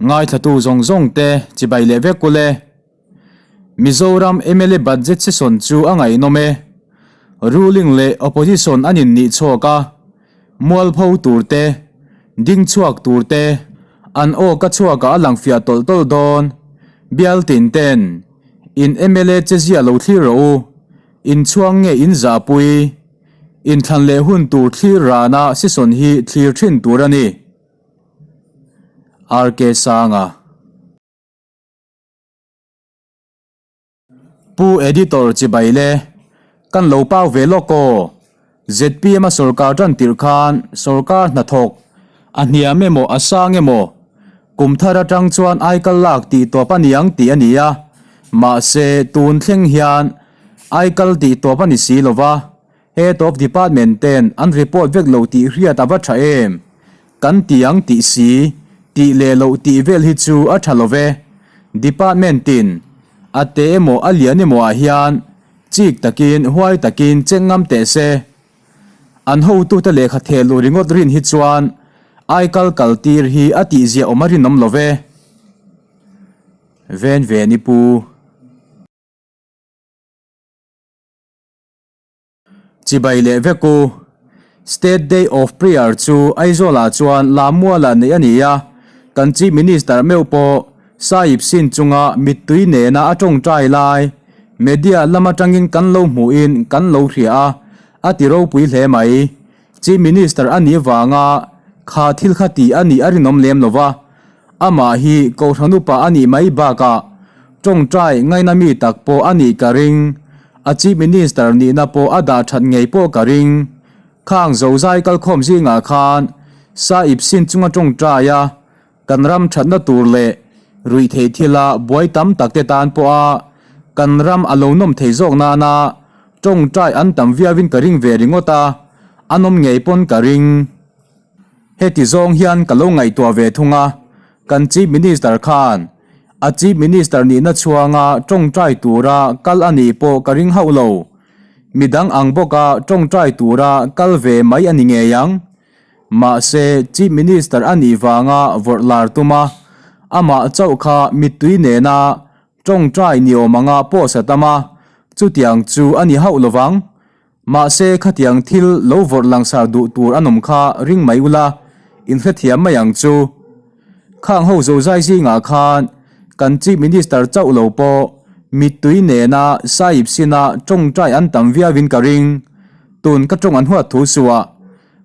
Ngaithlatu zawng zawng te chibai leh vek ule. Mizoram mla budget session chu a ngaihnawm e. Ruling leh opposition an innih chhuak a, mualpho tur te, ding chhuak tur te, an aw ka chhuakah a lang fiah tawlh tawlh dawn. Bial tin ten in mla che zia lo thlir rawh u, inchhuang nge in zahpui, inthlan leh hun tur thlir rana session hi thlir thin tur a ni. RK Sanga. Pu Editor chibai le, kan lo pau ve lawk aw. ZPM a sorkar tan tirh khan sorkar hnathawk a hniam emaw a sang emaw kum thar atang chuan aikal lak tih tawp a niang tih a ni a, mahse tun thleng hian aikal tih tawp a ni si lova. Head of Department ten an report vek lo tih hriat a va tha em? Kan ti ang tih si, tih leh loh tih vel hi chu a tha lo ve. Department tin, a te emaw a lian emaw ah hian chik takin huai takin chek ngam teh se. An hotute lehkha theh luh ringawt rin hi chuan aikal kal tir hi a tihzia awm a rinawm lo ve. Ven ven i pu. Chibai leh vek u. State Day of Prayer chu Aizawlah chuan Lamualah neih a ni a, kan Chief Minister meuh pawh Sahib Singh chunga mittui nena a tawngtai lai media lam atangin kan lo hmuhin kan lo hria a, a ti ropui hle mai. Chief Minister a nih vanga kha thil kha tih a nih a rinawm lem lo va, amah hi Kohhran upa a nih mai bakah tawngtai ngaina mi tak pawh a nih ka ring. A Chief Minister nihna pawh a dah that ngei pawh ka ring. Khang zozai kalkhawm zingah khan Sahib Singh chunga tawngtai a, Kan ram thatna tur leh ruihtheih thila buai tam tak te tan pawha kan ram a lo nawm thei zawk nana tawngtai an tam viauin ka ring ve ringawt a, a nawm ngei pawn ka ring. Heti zawng hian ka lo ngaihtuah ve thung a, kan Chief Minister khan a Chief Minister nihna chhuanga tawngtai tura kal a nih pawh ka ring hauh lo. Midang ang bawka tawngtai tura kal ve mai a ni ngei ang. Mahse, Chief Minister a nih vanga vawrh lar tum a, amah chauh kha mittui nena tawngtai ni awm anga pawh sa tam a, chutiang chu a ni hauh lovang. Mahse, khatiang thil lo vawrh langsar duh tur an awm kha ring mai ula, inhrethiam mai ang chu. Khang ho zozai zingah khan kan Chief Minister chauh lo pawh mittui nena Sahib sina tawngtai an tam viauin ka ring. Tun ka tawng an huat thu suah.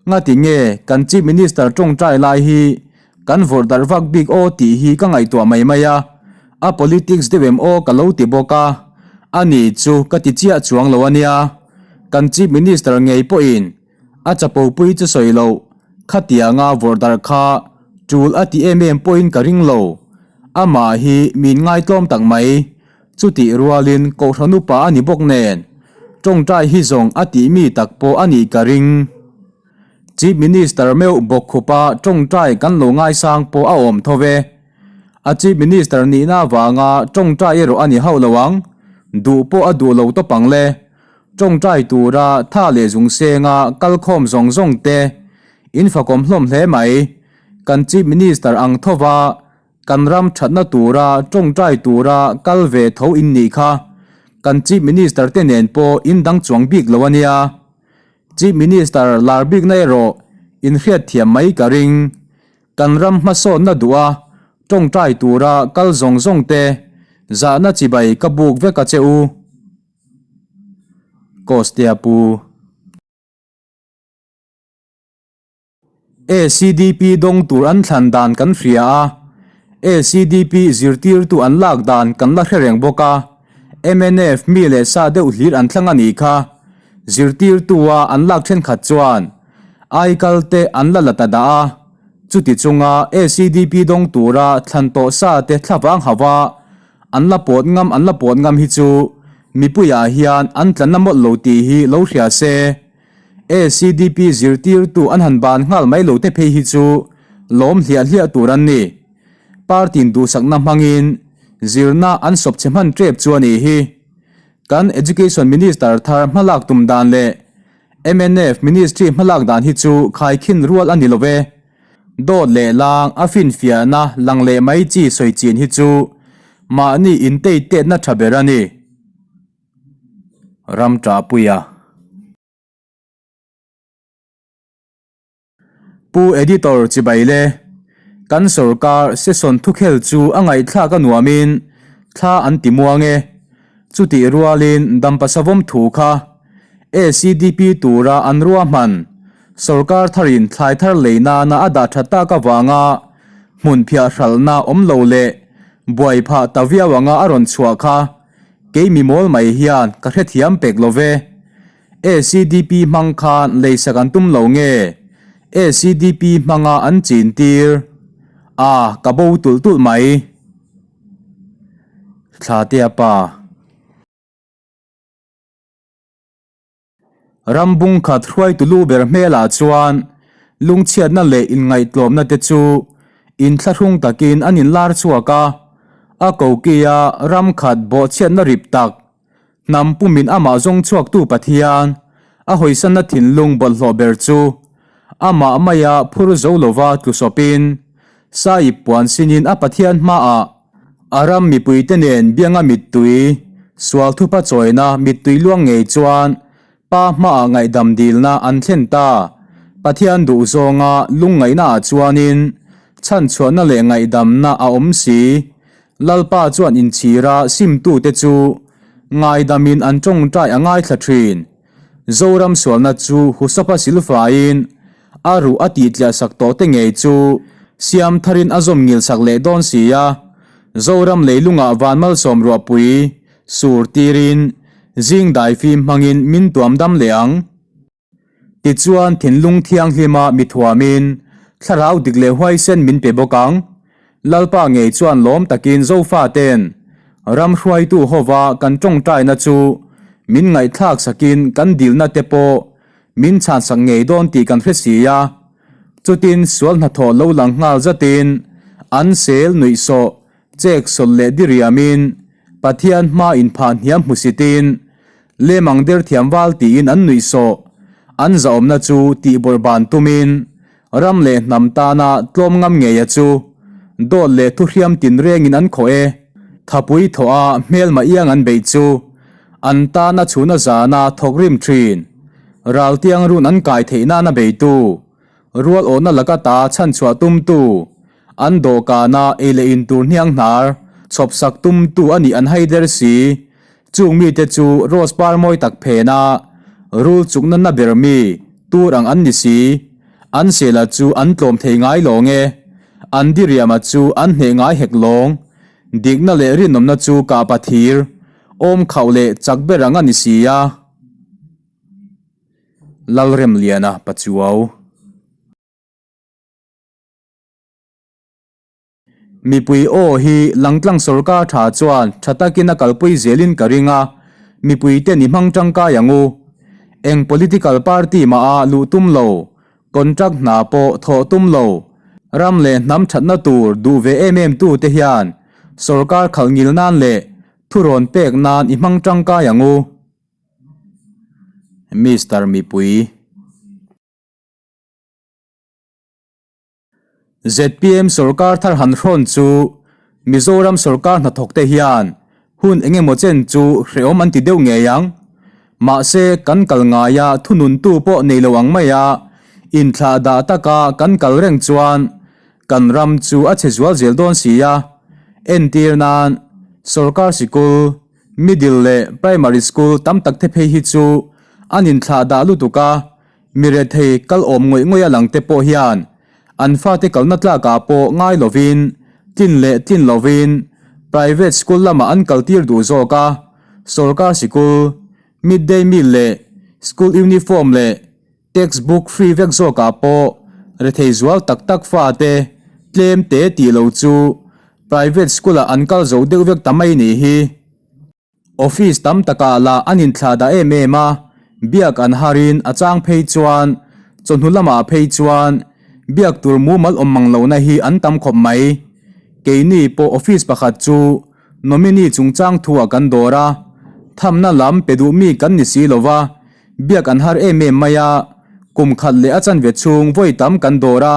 Ngati nge kan Chief Minister tawngtai lai hi kan vawrh darh vak bik aw tih hi ka ngaihtuah mai mai a, a politics deuh em aw ka lo ti bawk a, a ni chu ka ti chiah chuang lo a nia. Kan Chief Minister ngei pawhin a chapopui chu sawi loh, khatianga vawrh darh kha tul a ti em em pawhin ka ring lo. Amah hi min ngaitlawm tak mai. Chutih rualin Kohhran upa a ni bawk nen, tawngtai hi zawng a tih mi tak pawh a nih ka ring. Chief Minister meuh bawk khupa tawngtai kan lo ngaisang pawh a awm tho ve. A Chief Minister nihna avanga tawngtai erawh a ni hauh lo ang, duh pawh a duh lo tawp ang le. Tawngtai tura tha leh zung senga kalkhawm zawng zawng te in fakawm hlawm hle mai. Kan Chief Minister ang thova Kan ram thatna tura tawngtai tura kal ve tho in nih kha. Kan Chief Minister te nen pawh in dang chuang bik lo a nia. Chief Minister lar bikna erawh in hriatthiam mai ka ring. Kan ram hmasawnna duha tawngtai tura kal zawng zawng te zahna chibai ka buk vek a che u. Kostea Pu. ACDP dawng tur an thlan dan kan hria a, ACDP zirtirtu an lak dan kan la hre reng bawk a, mnf mi leh sa deuh hlir an thlang a nih kha. Zirtirtua an lak thenkhat chuan aikal te an la la ta dah a, chuti chunga ACDP dawng tura thlan tawh sa te thlavang hauh a an la pawt ngam an la pawt ngam hi chu mipuiah hian an tla na mawlh lo tih hi lo hria se. ACDP zirtirtu an han ban nghal mai lo te phei hi chu lawm hliah hliah tur an ni. Party in duhsakna hmangin zirna an sawp chhe hman tep chu a nih hi. Kan Education Minister thar hmalak tum dan leh mnf Ministry hmalak dan hi chu khaikhin rual a ni lo ve. Dawt leh lang a finfiahna lang leh mai chi sawi chin hi chu mahni inteitetna tha ber a ni. Ram ṭahpuia. Pu Editor chibai le, kan sorkar session thukhel chu a ngaihthlak a nuamin thla an ti muang e. Chutih rualin Dampa Savawm thu kha ACDP tura an ruahman sorkar tharin thlai thar lei nana a dah tha tak avanga hmun phiah hralhna awm lo leh buai phah ta viau anga a rawn chhuah kha kei mi mawl mai hian ka hrethiam pek lo ve. ACDP hmang khan leisak an tum lo nge? ACDP hmanga an chin tir a ka bo tulh tulh mai. Thlatea pa. Ram bung khat hruaitu lu ber hmelah chuan lungchhiatna leh inngaihtlawmna te chu inthlahrung takin an inlar chhuak a, a kokia ram khat bawhchhiatna rip tak Hnam pumin amah zawng chhuaktu Pathian, a hawisanna thinlung bawlhhlawh ber chu amah maia phur zo lova tlu sawpin, Sahib puan sinin a Pathian hmaah a ram mipuite nen bianga mittui, sual thupa chawina mittui luang ngei chuan Pa hmaah ngaihdam dilna an thlen ta. Pathian duh zawnga lungngaihnaah chuanin chhanchhuahna leh ngaihdamna a awm si. Lalpa chuan inchhira simtute chu ngaidamin an tawngtai a ngaithla thin. Zoram sualna chu Husapa silfaiin a ruh a tihtliah sak tawhte ngei chu siam tharin a zawm ngilsak leh dawn si a. Zoram leilungah van malsawm ruahpui Sur tirin zing daifim hmangin min tuam dam leh ang. Tichuan thinlung thianghlima mi thuamin thlarau dik leh huaisen min pe bawk ang. Lalpa ngei chuan lawm takin Zofate'n ram hruaitu hova kan tawngtaina chu min ngaihthlak sakin kan dilna te pawh min chhansak ngei dawn tih kan hre si a. Chutin sual hnathawh lo lang nghal zatin an sel nuihsawh Chek sawlh leh diriamin Pathian hma inphah hniam hmusitin lemang der thiam val tiin an nuih sawh. An zahawmna chu tihbawrh ban tumin ram leh hnam tana tlawm ngam ngeia chu dawt leh thuhriam tinrengin an khawh e. Thapui thawh a hmelma iang an beih chu an tana chhuna zana thawk rim thin. Raltiang run an kai theih nana beitu rual awhna laka ta chhanchhuah tumtu An dawhkana ei leh in tur hniang hnar chhawp sak tumtu a nih an hai der si. Chung mite chu rose par mawi tak phena rul chukna na ber mi tur ang an ni si. An sela chu an tlawm thei ngai lawng e. An diriama chu an hneh ngai hek lawng. Dikna leh rinawmna chu kahpa thir, awm khauh leh chak ber ang a ni si a. Lalremliana Pachuau. Mipui aw hi langtlang sorkar tha chuan tha takin a kalpui zelin ka ring a, mipuiten i hmang tangkai ang u. Eng political party mah a luh tum lo, contract hna pawh thawh tum lo, ram leh hnam thatna tur duh ve em em tu te hian sorkar khalh ngil nan leh thurawn pek nan i hmang tangkai ang u. Mister Mipui. Zpm sorkar thar han hrawn chu Mizoram sorkar hnathawkte hian hun eng emaw chen chu hrehawm an ti deuh ngei ang. Mahse, kan kal ngaia thununtu pawh nei lo ang maia inthlah dah taka kan kal reng chuan kan ram chu a chhe zual zel dawn si a. Entir nan, sorkar sikul, middle leh primary school tam tak te phei hi chu an inthlah dah lutuk a, Mi rethei kal awm ngawih ngawih a lang te pawh hian an fate kalna tlakah pawh ngai lovin tlin leh tlin lovin private school lamah an kaltir duh zawk a, sorkar sikul, midday meal leh school uniform leh text book free vek zawkah pawh rethei zual tak tak fate tlem te tih lo chu private school ah an kal zo deuh vek ta mai nih hi. Office tam takah lah an inthlah dah em em a, biak an harin a chang phei chuan chawhnu lamah phei chuan biak tur mumal awm mang lohna hi an tam khawp mai. Keini pawh office pakhat chu nominee chungchang thuah kan dawr a, thamna lam pe duh mi kan ni si lova, biak an har em em mai a, kum khat leh a chanve chhung vawi tam kan dawr a.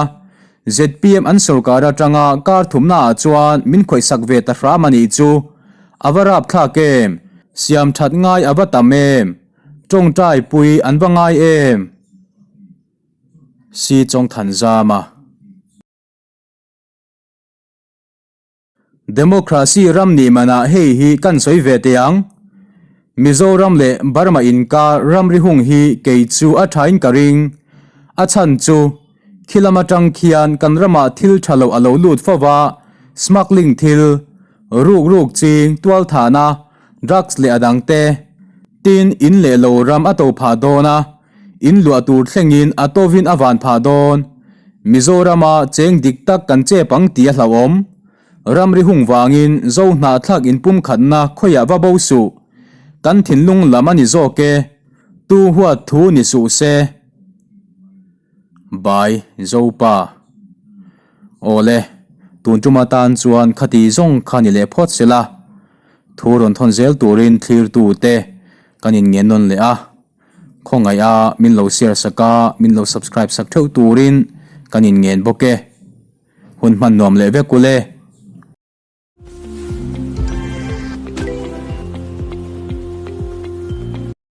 Zpm an sorkar atanga kar thumna ah chuan min khawih sak ve ta hram a nih chu. A va rapthlak em? Siam that ngai a va tam em? Tawngtai pui an va ngai em? Si Chawngthanzama. Democracy ram nih manah hei hi kan sawi ve teh ang. Mizoram leh Burma inkar ramri hung hi kei chu a thain ka ring. A chhan chu, khi lam atang khian kan ramah thil tha lo a lo lut fo va, smuggling thil, ruk ruk ching, tualthahna, drugs leh a dang te. Tin, in leh lo ram a to phah dawn a, in luah tur thlengin a tovin a van phah dawn. Mizorama cheng dik tak kan chep ang tih a hlauhawm. Ramri hung vangin Zo hnahthlak inpumkhatna khawiah va bo suh. Kan thinlung lam a ni zawk e. Tu huat thu ni suh se. By Zopa. Awle, tun tum atan chuan khati zawng kha ni leh phawt sela. Thu rawn thawn zel turin thlirtute kan inngen nawn leh a. Khawngaih a min lo share sak a, min lo subscribe sak theuh turin kan inngen bawk e. Hun hman nuam leh vek ule.